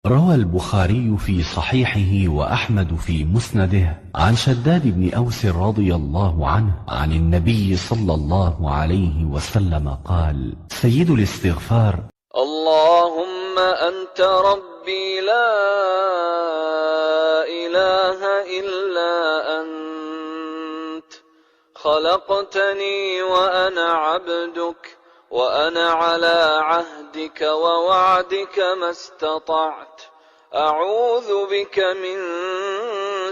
روى البخاري في صحيحه وأحمد في مسنده عن شداد بن أوس رضي الله عنه عن النبي صلى الله عليه وسلم قال: سيد الاستغفار: اللهم أنت ربي لا إله إلا أنت، خلقتني وأنا عبدك، وأنا على عهدك ووعدك ما استطعت، أعوذ بك من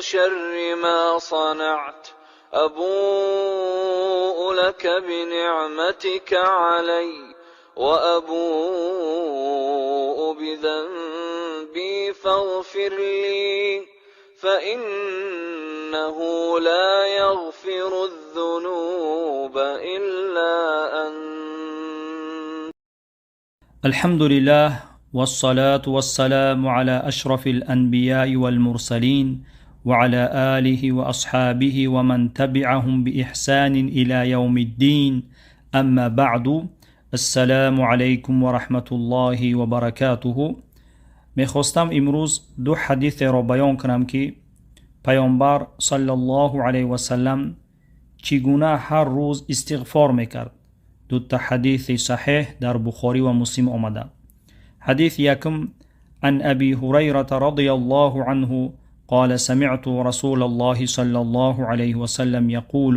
شر ما صنعت، أبوء لك بنعمتك علي وأبوء بذنبي فاغفر لي فإنه لا يغفر الذنوب إلا أنت. الحمد لله والصلاة والسلام على أشرف الأنبياء والمرسلين وعلى آله وأصحابه ومن تبعهم بإحسان إلى يوم الدين. أما بعد، السلام عليكم ورحمة الله وبركاته. Мехостам имрӯз ду ҳадисеро баён кунам, ки Паёмбар саллаллоҳу алайҳи васалам чӣ гуна ҳар рӯз истиғфор мекард. Дута ҳадиси саҳеҳ дар Бухорӣ ва Муслим омада. Ҳадиси якум: عن أبي هريرة رضي الله عنه قال: سمعت رسول الله صلى الله عليه وسلم يقول: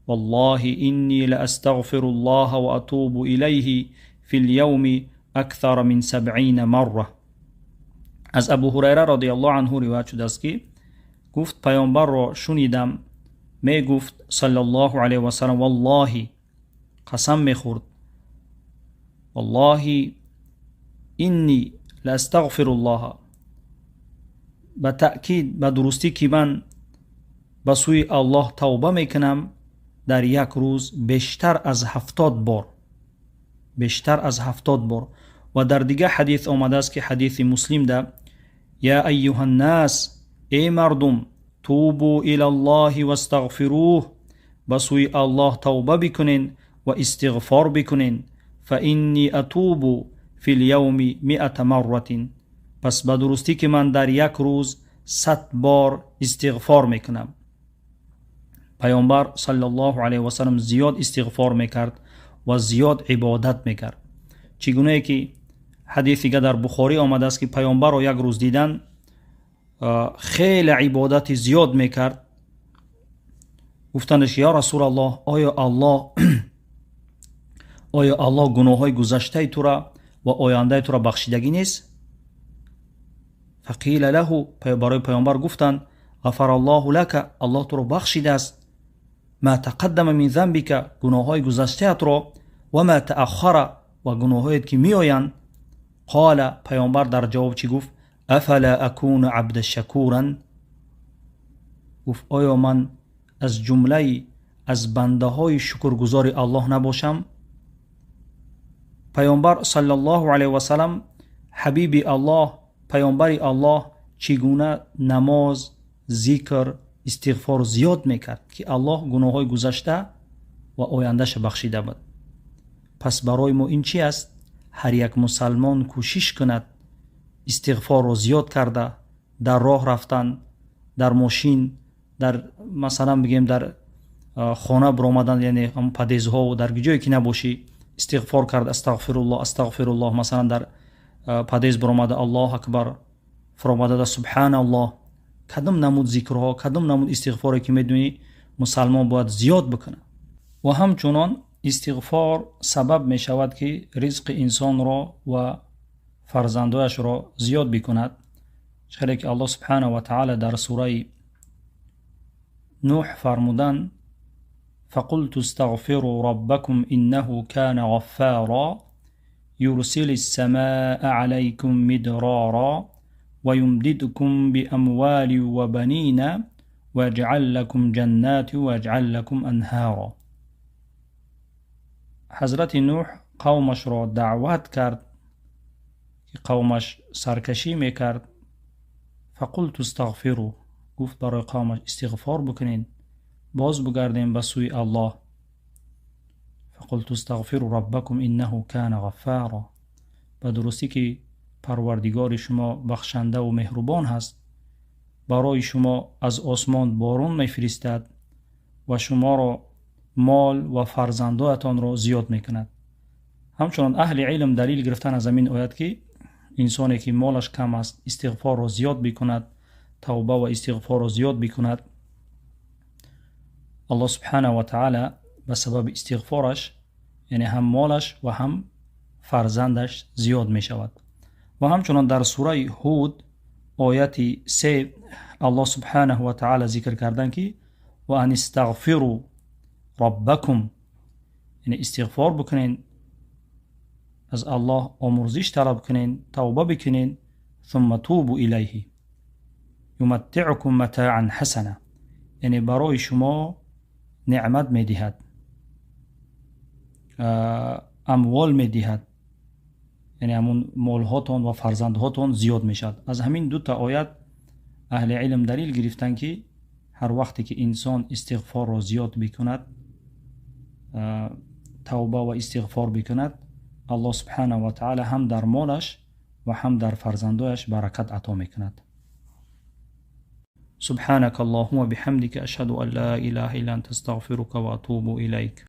والله إني لأستغفر الله وأتوب إليه في اليوم أكثر من 70 مرة. Аз Абу Ҳурайра радиаллоҳу анҳу ривоят шудааст, ки гуфт: Паёмбарро шунидам, мегуфт саллаллоҳу алайҳи васалам, валлоҳи, қасам мехӯрд: والله إني لأستغفر الله, ба таъкид, ба дурустӣ ки ман ба сӯи Аллоҳ тавба мекунам дар як рӯз бештар аз 70 бор, бештар аз 70 бор. Ва дар дигар ҳадис омадааст, ки ҳадиси Муслимда: يا أيها الناس, эй мардум, توبوا إلى الله واستغفروه, ба сӯи Аллоҳ тавба бикунен ва истиғфор бикунен, فإني أتوب في اليوم 100 مرة, пас ба дурустӣ ки ман дар як рӯз 100 бор истиғфор мекунам. Паёмбар саллаллоҳу алайҳи васалам зиёд истиғфор мекард ва зиёд ибодат мекард. Чӣ гунае ки ҳадис дига дар Бухорӣ омадааст, ки паёмбарро як рӯз дидан, хеле ибодати зиёд мекард. Гуфтандаш: «Ё Расулаллоҳ, оё Аллоҳ гуноҳҳои гузаштаи тура ва ояндаи тура бахшидагӣ нест?» فقيل له, барои паёмбар гуфтанд: غفر الله لك, Аллоҳ туро бахшидааст, ما تقدم من ذنبك, гуноҳҳои гузаштаатро, وما تأخر, ва гуноҳҳоет ки меоянд. قال, паёмбар дар ҷавоб чӣ гуфт? أفلا أكون عبدا شكورا. Гуфт: «Оё ман аз ҷумлаи аз бандаҳои шукргузори Аллоҳ набошам?» Паёмбар саллаллоҳу алайҳи васалам, ҳабиби Аллоҳ, паёмбари Аллоҳ, чӣ гуна намоз, зикр, истиғфор зиёд мекард, ки Аллоҳ гуноҳҳои гузашта ва ояндаша бахшида буд. Пас барои мо ин чи аст? Ҳар як мусалмон кӯшиш кунад истиғфорро зиёд карда, дар роҳ рафтан, дар мошин, дар, масалан бигем, дар хона биромадан, яъне подъездҳо, дар ҷое ки набошӣ, истиғфор кард: астағфируллоҳ, астағфируллоҳ. Масалан, дар подъезд биромада, Аллоҳ акбар, фуромадада, субҳаналлоҳ. Кадом намуд зикрҳо, кадом намуд истиғфоре ки медонӣ, мусалмон бояд зиёд бикунад. Ва ҳамчунон истиғфор сабаб мешавад, ки ризқи инсонро ва фарзандояшро зиёд бикунад. Хеле ки Аллоҳ субҳанаҳу ва таъала дар сураи Нуҳ фармуданд: فقلت استغفروا ربكم إنه كان غفارا يرسل السماء عليكم مدرارا ويمددكم بأموال وبنين ويجعل لكم جنات ويجعل لكم أنهارا. Ҳазрати Нуҳ қавмашро даъват кард, ки қавмаш саркашӣ мекард. فقلت استغفروا, гуфт барои қавмаш: истиғфор бикунед, боз бугардем ба сӯи Аллоҳ. فقلت استغفروا ربكم إنه كان غفارا, ба дурустӣ ки Парвардигори шумо бахшандаву меҳрубон ҳаст, барои шумо аз осмон борон мефиристад ва шуморо мол ва фарзандоятонро зиёд мекунад. Ҳамчунон аҳли илм далил гирифтан аз ҳамин оят, ки инсоне ки молаш кам аст, истиғфорро зиёд бикунад, тавба ва истиғфорро зиёд бикунад, Аллоҳ субҳанаҳу ва таъала ба сабаби истиғфораш, яъне ҳам молаш ва ҳам фарзандаш зиёд мешавад. Ва ҳамчунон дар сураи Ҳуд, ояти 3, Аллоҳ субҳанаҳу ва таъала зикр кардан, ки ва ан истағфиру роббакум, яъне истиғфор бикунен, аз Аллоҳ омурзиш талаб кунен, тавба бикунен, сумма тубу илайҳи юматтиъукум матаан ҳасана, яъне барои шумо неъмат медиҳад, амвол медиҳад, яъне ҳамун молҳотон ва фарзандҳотон зиёд мешавад. Аз ҳамин дута оят аҳли илм далил гирифтанд, ки ҳар вақте ки инсон истиғфорро зиёд бикунад, тавба ва истиғфор бикунад, Аллоҳ субҳанаҳу ва таъала ҳам дар молаш ва ҳам дар фарзандояш баракат ато мекунад. سبحانك اللهم وبحمدك، أشهد أن لا إله إلا أنت، أستغفرك وأتوب إليك.